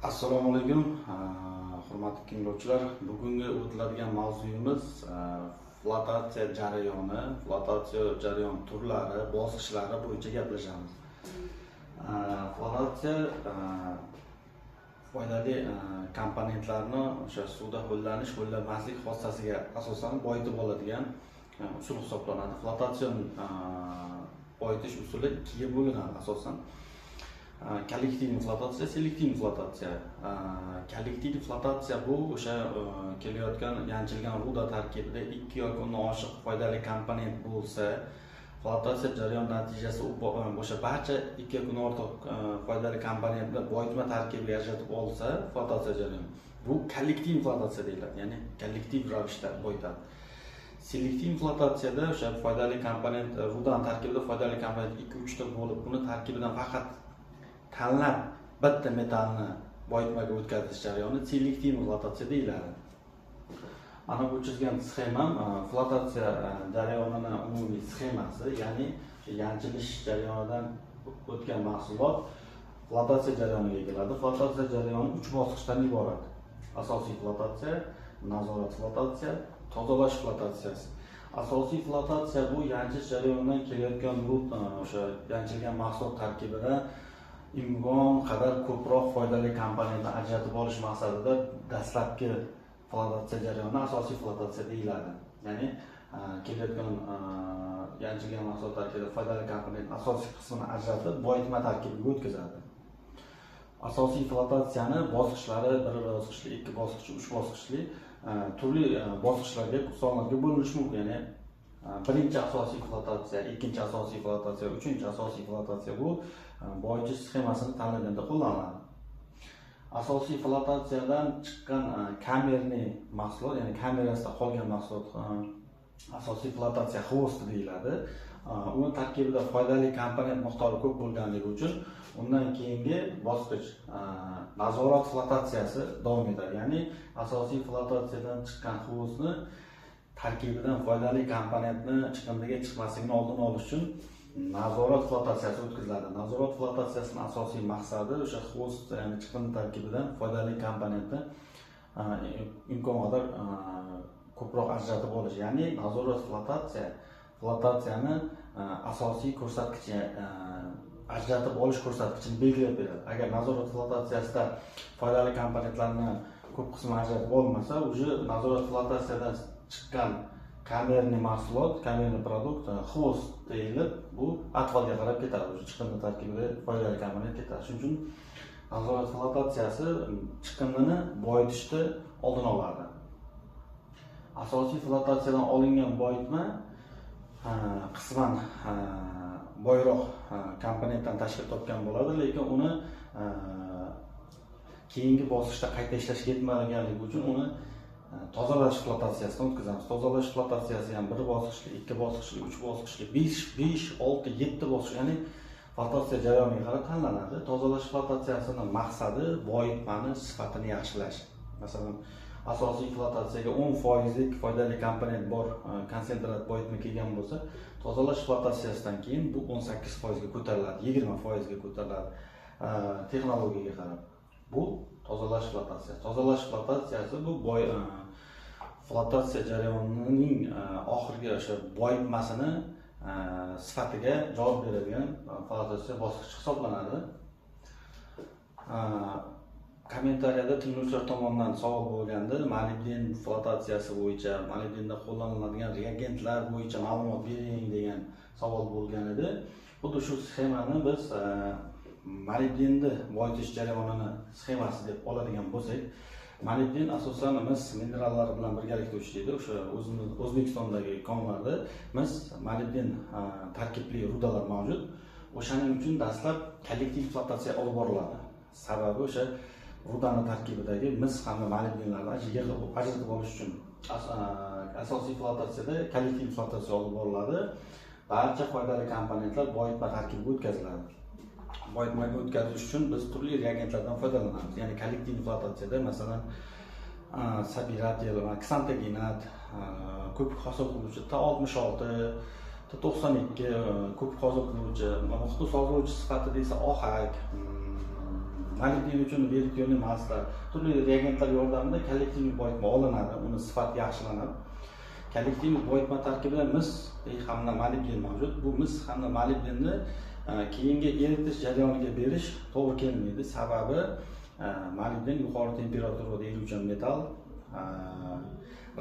Assalomu alaykum, hurmatli tinglovchilar. Bugungi o'tiladigan mavzuyimiz flotatsiya jarayoni, flotatsiya jarayon turlari, bosqichlari bo'yicha gaplashamiz. Flotatsiya foydali komponentlarni o'sha suvda ho'llanish, ho'llanmaslik xossasiga asosan boyitib oladigan usul hisoblanadi. Flotatsion boyitish usuli ikkiga bo'linadi asosan. Kollektiv flotatsiya, selektiv flotatsiya. Kollektiv flotatsiya bu o'sha kelayotgan yanchilgan ruda tarkibida ikki yoki undan oshiq foydali komponent bo'lsa, flotatsiya jarayon natijasi u o'sha barcha ikki yoki undan ortiq foydali komponentni boyitma tarkibiga ajratib olsa, flotatsiya jarayoni. Bu kollektiv flotatsiya deyiladi, ya'ni kollektiv ravishda boyitadi. Selektiv flotatsiyada o'sha foydali komponent rudani tarkibida foydali komponent 2-3 ta bo'lib, uni tarkibidan faqat tanlab bitta metallni boyitmaga o'tkazish jarayoni selektiv flotatsiya deyiladi. Mana bu chizgan sxemam flotatsiya jarayonini umumiy sxemasi, ya'ni yanchilish jarayonidan o'tgan mahsulot flotatsiya jarayoniga keladi. Flotatsiya jarayoni 3 bosqichdan iborat. Asosiy flotatsiya, nazorat flotatsiya, tozalash flotatsiyasi. Asosiy flotatsiya bu yanchish jarayonidan kelayotgan o'sha yanchilgan mahsulot tarkibida imkon qadar ko'proq foydali komponentni ajratib olish maqsadida dastlabki flotatsiya jarayoni asosiy flotatsiya deyiladi. Ya'ni kelayotgan yanchilgan mahsulot tarkibida foydali komponent asosiy qismini ajratib, boyitma tarkibiga o'tkazadi. Asosiy flotatsiyani bosqichlari bir bosqichli, ikki bosqichli, uch bosqichli turli bosqichlarga, sonlarga bo'linishi mumkin. Ya'ni birinchi asosiy flotatsiya, ikkinchi asosiy flotatsiya, uchinchi asosiy flotatsiya bu boyitish sxemasini tanlaganda qo'llaniladi. Asosiy flotatsiyadan chiqqan kamerni mahsulot, ya'ni kamerasida qolgan mahsulot asosiy flotatsiya xvosti deyiladi. Uni tarkibida foydali komponent miqdori ko'p bo'lganligi uchun undan keyingi bosqich nazorat flotatsiyasi davom etadi. Ya'ni asosiy flotatsiyadan chiqqan xvostni tarkibidan foydali komponentni chiqindiga chiqmasligini oldini olish uchun nazorat flotatsiyasi o'tkaziladi. Nazorat flotatsiyasining asosiy maqsadi o'sha xvost, ya'ni chiqindi tarkibidan foydali komponentni imkon qadar ko'proq ajratib olish. Ya'ni nazorat flotatsiyani asosiy ko'rsatkichi, ajratib olish ko'rsatkichini belgilab beradi. Agar nazorat flotatsiyasida foydali komponentlarni ko'p qismi ajratib olmasa, уже nazorat flotatsiyadan chiqqan kamerni mahsulot, kamerni produkt xvost deyilib, bu atvalga qarab ketadi. O'sha chiqindi tarkibida foydali komponent ketadi. Shuning uchun nazorat flotatsiyasi chiqindini boyitishni oldini oladi. Asosiy flotatsiyadan olingan boyitma qisman boyroq komponentdan tashkil topgan bo'ladi, lekin uni keyingi bosqichda qayta ishlashga yetmaganligi uchun uni tozalash flotatsiyasidan o'tkazamiz. Tozalash flotatsiyasi ham bir bosqichli, ikki bosqichli, uch bosqichli, 5, 6, 7 bosqich, ya'ni flotatsiya jarayoniga qarab tanlanadi. Tozalash flotatsiyasining maqsadi boyitmani sifatini yaxshilash. Masalan, asosiy flotatsiyaga 10%lik foydali komponent bor konsentrat boyitma kelgan bo'lsa, tozalash flotatsiyasidan keyin bu 18% ga ko'tariladi, 20% ga ko'tariladi texnologiyaga qarab. Bu tozalash flotatsiyasi. Tozalash flotatsiyasi bu flotatsiya jarayonining oxirgi o'sha boyitmasini sifatiga javob beradigan flotatsiya bosqichi hisoblanadi. Kommentariyada tinglovchilar tomonidan savol bo'lgandi, molibden flotatsiyasi bo'yicha, molibdenda qo'llaniladigan reagentlar bo'yicha ma'lumot bering degan savol bo'lgan edi. Xuddi shu sxemani biz molibdenni boyitish jarayonini sxemasi deb oladigan bo'lsak, molibden asosan mis minerallari bilan birgalikda uchraydi. O'sha o'zimiz O'zbekistondagi konlarda mis molibden tarkibli rudalar mavjud. O'shaning uchun dastlab kollektiv flotatsiya olib boriladi. Sababi o'sha rudani tarkibidagi mis hamda molibdenlarni ajratib olish uchun asosiy flotatsiyada kollektiv flotatsiya olib boriladi. Barcha foydali komponentlar boyitma tarkibiga o'tkaziladi. Boyitmaga o'tkazish uchun biz turli reagentlardan foydalanamiz. Ya'ni kollektiv flotatsiyada masalan sabiratel, ksantogenat, ko'pik hosil qiluvchi T66, T92 ko'pik hosil qiluvchi, muhitni sozlovchi sifatida esa ohak, Molibden uchun веретенный масло, turli reagentlar yordamida коллективный boyitma olinadi, uni sifati yaxshilanadi. Коллективный boyitma tarkibida mis hamda molibden mavjud. Bu mis hamda molibdenni keyingi eritish jarayoniga berish to'g'ri kelmaydi. Sababi molibden yuqori temperaturada eruvchan metall,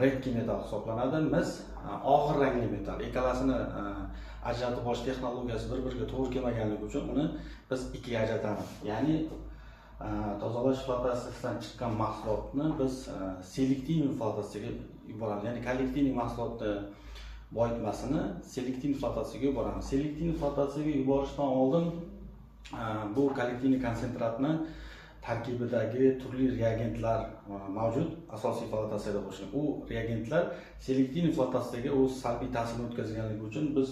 редкий metall hisoblanadi. Mis og'ir rangli metall. Ikkalasini ajratib olish texnologiyasi bir-biriga to'g'ri kelmaganligi uchun uni biz ikkiga ajratamiz. Ya'ni tozalash flotatsiyasidan chiqqan mahsulotni biz selektiv flotatsiyaga yuboramiz. Ya'ni коллективный mahsulotni boyitmasini selektiv flotatsiyaga yuboramiz. Selektiv flotatsiyaga yuborishdan oldin bu коллективный konsentratni tarkibidagi turli reagentlar mavjud asosiy flotatsiyada qo'shilgan. U reagentlar selektiv flotatsiyaga o'z salbiy ta'sirini o'tkazganligi uchun biz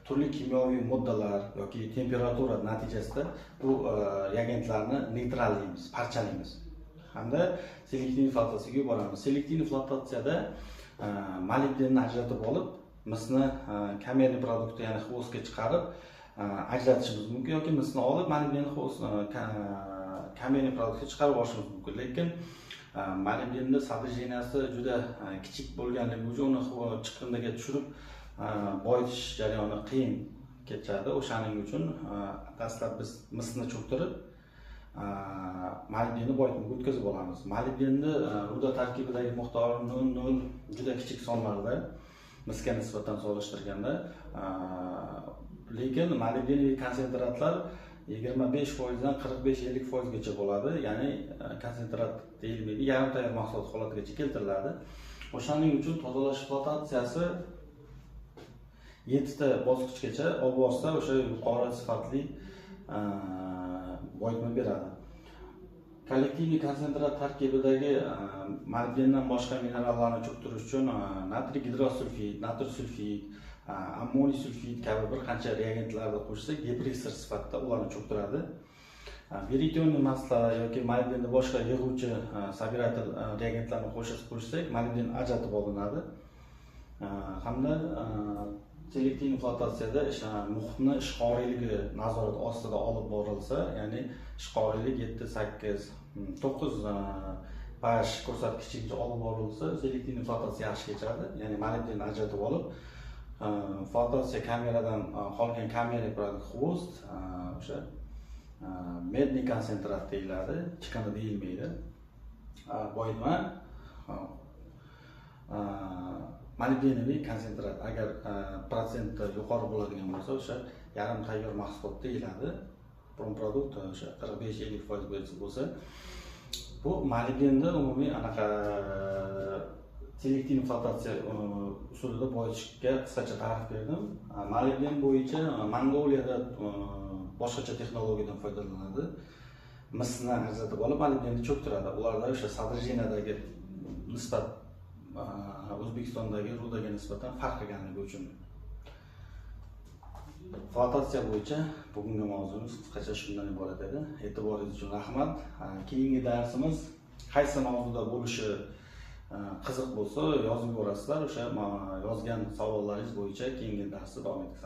turli kimyoviy moddalar yoki temperatura natijasida bu reagentlarni neytrallaymiz, parchalaymiz hamda selektiv flotatsiyaga yuboramiz. Selektiv flotatsiyada molibdenni ajratib olib, misni камерный продукт ni, ya'ni хвост ga chiqarib ajratishimiz mumkin yoki misni olib, molibdenni хвост камерный продукт ga chiqarib olishimiz mumkin. Lekin molibdenni содержания si juda kichik bo'lganligi uchun uni chiqindiga tushirib boyitish jarayoni qiyin kechadi. O'shaning uchun dastlab biz misni cho'ktirib, molibdenni boyitmaga o'tkazib olamiz. Molibdenni ruda tarkibidagi miqdori 0,0 juda kichik sonlarda misga nisbatan solishtirganda, lekin molibden konsentratlar 25% dan 45-50% gacha bo'ladi. Ya'ni konsentrat deyilmaydi, yarim tayyor mahsulot holatigacha keltiriladi. O'shaning uchun tozalash flotatsiyasi 7 ta bosqichgacha olib borsa, o'sha yuqori sifatli boyitma beradi. Коллективный konsentrat tarkibidagi molibdendan boshqa minerallarni cho'ktirish uchun natriy gidrosulfid, natriy sulfid, ammoniy sulfid kabi bir qancha reagentlarni qo'shsak, depressor sifatida ularni cho'ktiradi. Веретенный масло yoki molibdenni boshqa yig'uvchi собиратель reagentlarni qo'shsak, molibden ajratib olinadi. Hamda selektiv flotatsiyada muhitni ishqoriyligi nazorat ostida olib borilsa, ya'ni ishqoriylik 7, 8, 9 pH ko'rsatkichigacha olib borilsa, selektiv flotatsiya yaxshi kechadi. Ya'ni molibdenni ajratib olib, flotatsiya kameradan qolgan камерный продукт хвост, o'sha медный konsentrat deyiladi, chiqindi deyilmaydi. Boyitma molibdenoviy konsentrat agar protsenti yuqori bo'ladigan bo'lsa, o'sha yarim tayyor mahsulot deyiladi. Промпродукт o'sha 45-50% bo'lsa, bu molibdenni umumiy anaqa selektiv flotatsiya usulida boyitishga qisqacha ta'rif berdim. Molibden bo'yicha Mongoliyada boshqacha texnologiyadan foydalanadi. Misni ajratib olib, molibdenni cho'ktiradi. Ularda o'sha содержания dagi nisbat O'zbekistondagi rudaga nisbatan farq qilganligi uchun. Flotatsiya bo'yicha bugungi mavzumiz qisqacha shundan iborat edi. E'tiboringiz uchun rahmat. Keyingi darsimiz qaysi mavzuda bo'lishi qiziq bo'lsa, yozib yuborasizlar. O'sha yozgan savollaringiz bo'yicha keyingi darsda davom etamiz.